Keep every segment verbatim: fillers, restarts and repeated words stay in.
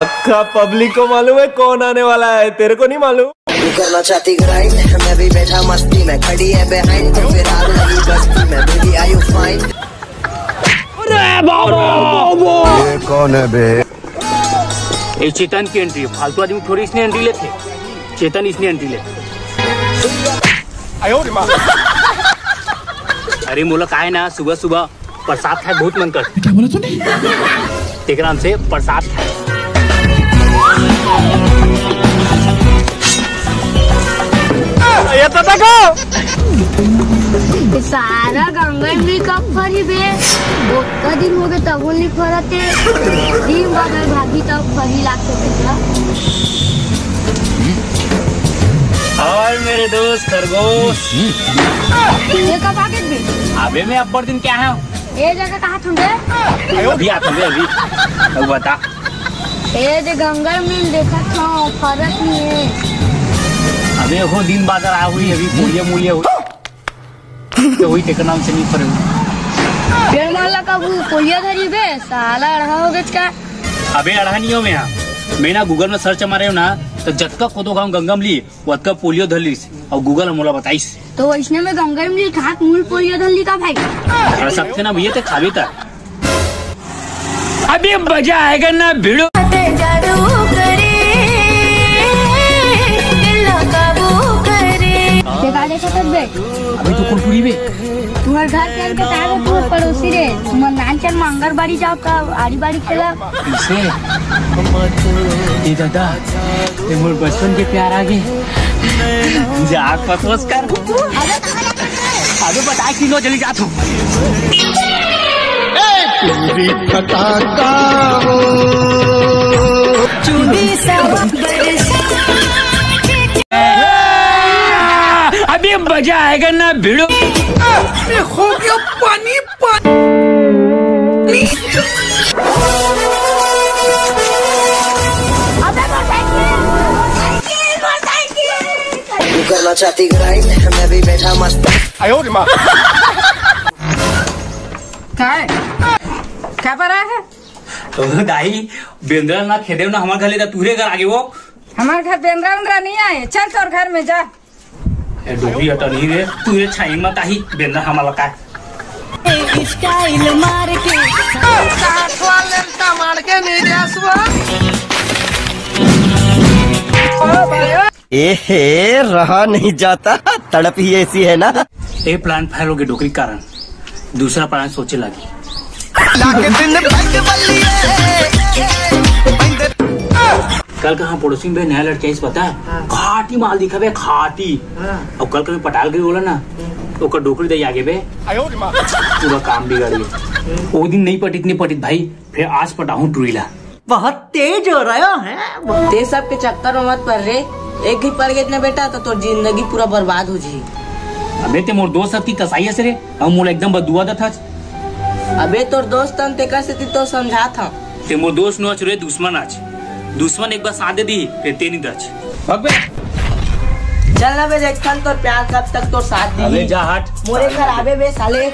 का पब्लिक को मालूम है कौन आने वाला है, तेरे को नहीं मालूम? तू करना चाहती ग्राइंड, मैं भी बैठा मस्ती में, खड़ी है बिहाइंड, तो फिर आग लगी बस्ती में, बेबी आर यू फाइन? ये कौन है बे? ये चेतन की एंट्री है, फालतू आदमी थोड़ी इसने एंट्री लेते। चेतन इसने एंट्री लेते। अरे मोला काय ना, सुबह सुबह प्रसाद खाए बहुत मन कर। क्या बोला तूने? तेकरा नाम से प्रसाद खाए। ये तो देखो। सारा गंगा में कब फरी बे? ओतका दिन हो गए तब नहीं फरते। दिन बदल भागी तब फरी लागते बेटा। और मेरे दोस्त खरगोश। ये कब आ गए बे? अबे मैं अब्बर दिन क्या है? ये जगह कहाँ तुम बे? अभी आता हूँ बे, अभी। अब बता। ए जे गंगा मिल देखत हूँ, फरक नहीं है। अबे हो दिन बाजार आ हुई, अभी मूल्य मूल्य हुई। तो हुई तेकर नाम से नहीं फरे। फिर मान ला कब पोलियो धरी बे, साला अड़हा हो गच का। अबे अड़हा नहीं हो मैं, हाँ। मैं ना Google में सर्च मारे हो ना, तो जतका कोदो गाँव गंगा मिली, वतका पोलियो धर लीस, और Google मोला बताइस। तो वैसने में गंगा मिली कहाँ मूल पोलियो धर ली का भाई? धर सकते ना भैया, ते खाबे ता। अभी मजा आएगा ना भिड़ू। ते का देखत हस बे? अभी तो कुरकुरी बे। तुम्हारे घर के आगे तारो तू पड़ोसी रे। तुम्हारे नान चल मांगर बाड़ी जाओ का आड़ी बाड़ी खेला। इसे? ए दादा, ते मोर बचपन के प्यार आ गे। जा पतोस कर। अबे बता किलो जल्दी जा तू। पूरी पटाखा वो। चुंडी सब बरसा। अभी मजा आएगा ना भिड़ू। हो गया पानी पानी। तू करना चाहती ग्राइंड, मैं भी बैठा मस्त। आयो रे माँ। काय? काय पर आया है? तो दाई, बेंद्रा ना खेदे ना हमार घर ले जा, तूरे घर आगे वो। हमार घर बेंद्रा उंद्रा नहीं आए, चल तोर घर में जा। ए डोबी हटा नहीं रे, तू ये छाई मत आही, बेंद्रा हमारा का। स्टाइल मार के। ए हे, रहा नहीं जाता, तड़प ही ऐसी है ना। ए प्लान फेल हो गए डोकरी के कारण, दूसरा प्लान सोचे लगी। कल कहाँ पड़ोसी में नया लड़का इस पता है, खाटी माल दिखा बे, खाटी। और कल कभी पटाल गई बोला ना, तो ओकर डोकरी दे आगे बे, पूरा काम बिगाड़ गया। वो दिन नहीं पटित, नहीं पटित भाई, फिर आज पटाहूँ टुरीला। बहुत तेज हो रहा है। ते सब के चक्कर में मत पड़ रे, एक घी पड़ गए ना बेटा तो तोर जिंदगी पूरा बर्बाद हो जी। अबे ते मोर दोस्त हस कि कसाई हस रे, हम मोला एकदम बदुआ दत हस। अबे तोर दोस्त हन तेकर सेती तो समझात हूँ। ते मोर दोस्त नो अच रे, दुश्मन अच। दुश्मन एक बार साथ दे दी, फिर ते नहीं दच। भग बे। चल ना बे, देखथन तोर प्यार कब तक तोर साथ दी। अबे जा हट। मोरे घर आबे बे साले।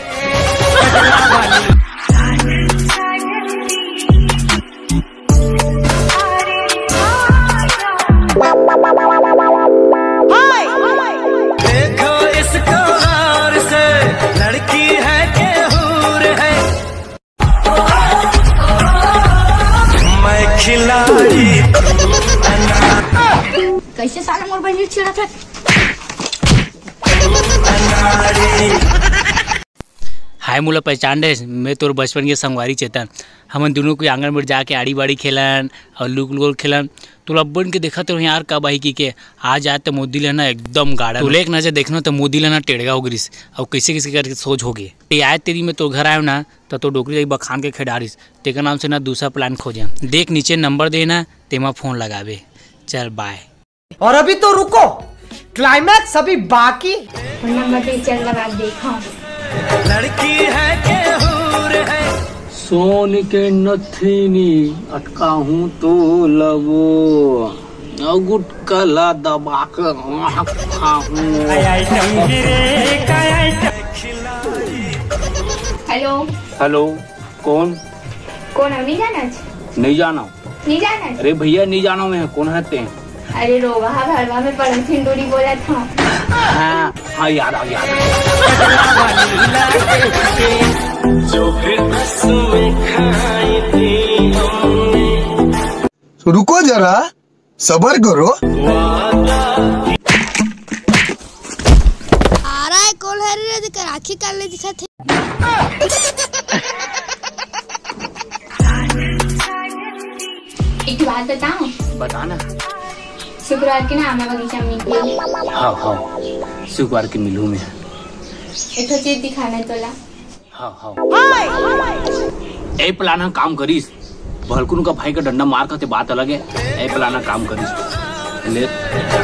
देखो इसको गौर से, लड़की है के हूर है। मैं खिलाड़ी। कैसे साला मोर बहन छेड़ा था? हाय मोला पहचान रहे, मैं तोर बचपन के संगवारी चेतन। हमन दोनों कोई आंगन में जाके आड़ी बाड़ी खेलन और लुक लुक खेलन। तो लब्बन के देखा तो यार कब आई की के आ जाए तो मोदी लेना एकदम गाड़ा। तो एक नजर देखना तो मोदी लेना टेढ़गा हो गिरिस और कैसे कैसे करके सोच हो गए। ये आए तेरी मैं तोर घर आयो ना तो तोर डोकरी जाई बखान के खेडारिस। तेकर नाम से ना दूसरा प्लान खोजे। देख नीचे नंबर देना, तेमा फोन लगाबे। चल बाय। और अभी तो रुको, क्लाइमैक्स अभी बाकी। नंबर पे चल लगा देखा। लड़की है के हूर है। सोन के नथनी अटका हूँ तो लबो, गुटका ला दबा कर खाहूँ। हेलो। हेलो, कौन? कौन हो? नहीं जाना? नहीं जाना। नहीं जाना है? अरे भैया, नहीं जानो मैं, कौन है ते? अरे रोगहा भरवा में पड़ोसिन डोरी बोलत हूँ। हाँ, हाँ, याद आ गया। रुको जरा, सबर करो। आ रहा है कौन है रे, जेकर आँखी काले दिखत है। एक ठो बात बताऊं? बता ना। शुक्रवार के ना आमा बगीचा में मिलते हैं। हाँ, हाँ, शुक्रवार के मिलूं मैं। एक ठो चीज दिखाना है तोला। हाँ, हाँ। ए प्लान ह काम करिस। भलकुन का भाई का डंडा मार खाते बात अलग है। ए प्लान ह काम करिस। ले।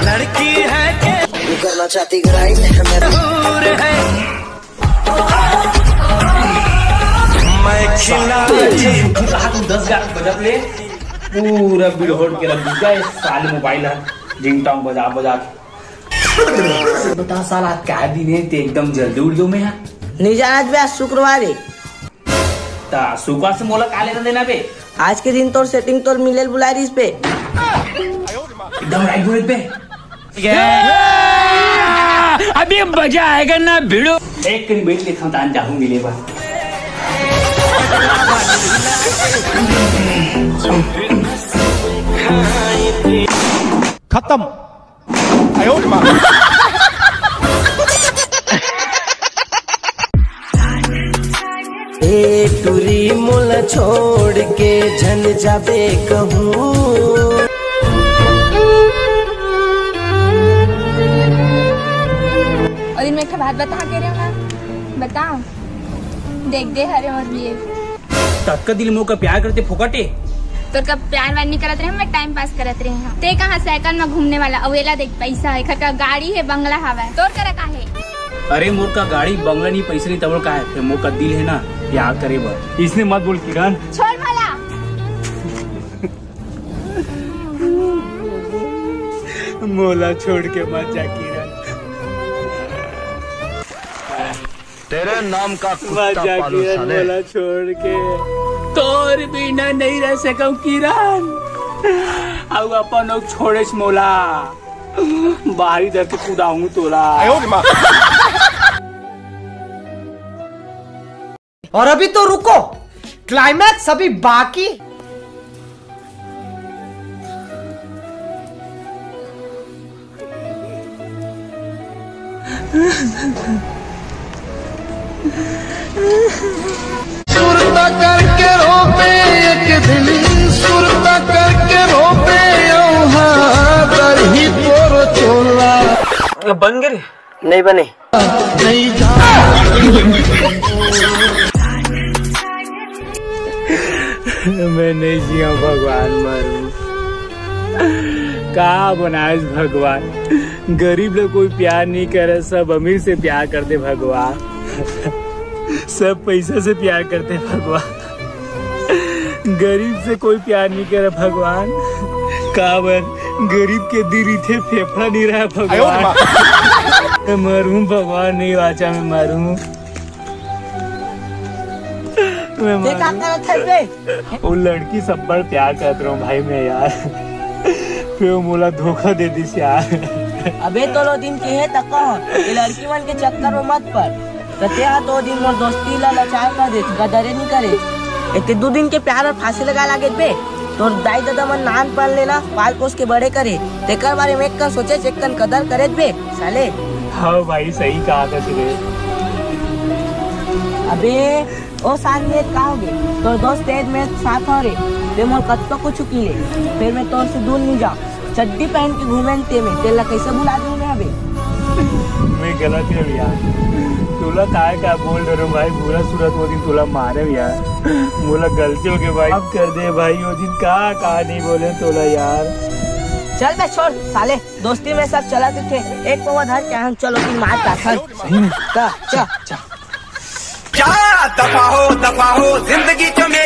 लड़की है के तू करना चाहती ग्राइंड है मैं दूर है। मैं खिलाड़ी। दस ग्यारह बजत ले पूरा बिड़होट के रख दिया ये साले मोबाइल है। जिंगटोंग बजा बजा के। बता साला, आज का दिन है, ते एकदम जल्दी उठ जाऊं मैं यहाँ। नहीं जाना बे, आज शुक्रवार है। ता शुक्रवार से मोला का लेना देना बे? आज के दिन तोर सेटिंग तोर मिलेल बुला रही इस पे। एकदम राइट बोले बे। अभी मजा आएगा ना भिड़ो। एक दिन बैठ के खान तान जाहूं मिले बा। खत्म। ए टूरी मोला छोड़ के झन जाबे कहूँ। और इनमें एक ठो बात बता के रहे ना, बताओ, देख दे हरे और ये ततका दिल मोर का प्यार करते फोकटे। तोर का प्यार व्यार नहीं करत रहे, मैं टाइम पास करत रहे हूँ। ते कहाँ साइकिल में घूमने वाला, अउ एला देख पैसा है, घर का गाड़ी है, बंगला हवा है, तोर करा का है? अरे मोर का गाड़ी बंगला नहीं, पैसा नहीं, तब का है? फिर मोर का दिल है ना प्यार करे बर। इसने मत बोल किरण। छोड़ भला। मोला छोड़ के मत जा किरण। तेरे नाम का कुत्ता पालो साले। मोला छोड़ के तोर बिना नहीं रह सकूं किरण। अउ अपन लोग छोड़ेस मोला, बाहरी धर के कुदाऊं तोला। और अभी तो रुको, क्लाइमैक्स अभी बाकी। सुरता करके रोते एक दिन, सुरता करके रोते औहा दरही तोर चोला। बन गे रे? नहीं बने। मैं नहीं जिया भगवान, मरू। का बनाएस भगवान? गरीब लोग कोई प्यार नहीं करे, सब अमीर से प्यार करते भगवान। सब पैसा से प्यार करते भगवान। गरीब से कोई प्यार नहीं करे भगवान। काबर गरीब के दिल इथे फेफड़ा नहीं रहा भगवान। मैं मरूं भगवान, नहीं बाचा मैं मरूं। मैं ते का मरूं। करत है बे? वो लड़की सब बड़ प्यार करत रहूं भाई मैं यार। फिर वो मोला धोखा दे दिस यार। अबे तो लो दिन के है तक ये लड़की मन के चक्कर में मत पड़। त तेहा तो दिन मोर दोस्ती ला लाचार कर दे, कदरे नहीं करे। एते दू दिन के प्यार और फांसी लगा लागे बे। तोर दाई ददा मन नान पान लेना, पाल पोस के बड़े करे। तेकर बारे में एक कन सोचे, एक कन कदर करे बे, साले। हाँ भाई, सही कहा था तुझे। अबे, ओ सामने का हो गे? तोर दोस्त तेज में साथ हो रे। ते मोर कत्तो कुछ की ले। फिर मैं तोर से दूर नहीं जाऊँ। चड्डी पहन के घूमे न ते में, तेला कैसे भुला दूं मैं अबे? मैं गलत है भैया, तोला काय का बोल रहे हो भाई, बुरा सूरत वो दिन तोला मारे भैया, मोला गलती हो गई भाई, अब कर दे भाई, वो दिन का का नहीं बोले तोला यार। चल बे छोड़ साले, दोस्ती में सब चला थे, एक पवा धर के हम चलो दिन मार का सही में? का? चल। क्या दफा हो, दफा हो, जिंदगी के